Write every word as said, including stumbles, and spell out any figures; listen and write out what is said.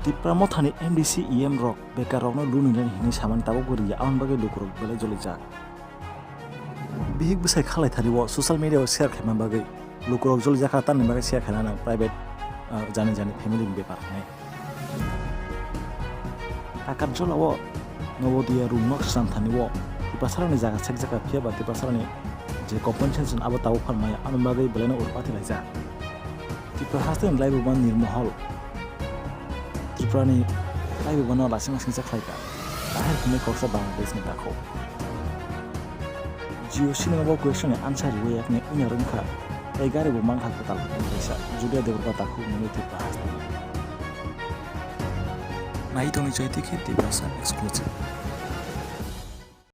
Tipra Mothani M D C E M rok bekar rokno loan rinani hinwi samani tabukbo riya, aboni bagwi lukurok belai jolijak. Bihik bwsai khalai thani o social media o share khaima bagwi lukurok jolijak kha, tamni bagwi share khaina nang private, ah, jani jani family ni bepar hinwi. Takarjala o Novodia room nok swnam thani o Tiprasarani jaga sekjak kha, phiya ba Tiprasarani je compensation abo tabuk phan maya, aboni bagwi belaino urpati laijak. Tripura hasteni laibuma Nirmohol Tripurani laibumano lasima singcha khlaikha, tahar hwnwi koksa Bangladeshni takhuk. Jio cinema bo question ni answer riwi yakni wngya wngkha, tei gari bo mankha kwtal kaisa Julia Debbarma takhuk nini Tripura hasteni. Nai tongwi chai tikhe Tiprasa exclusive.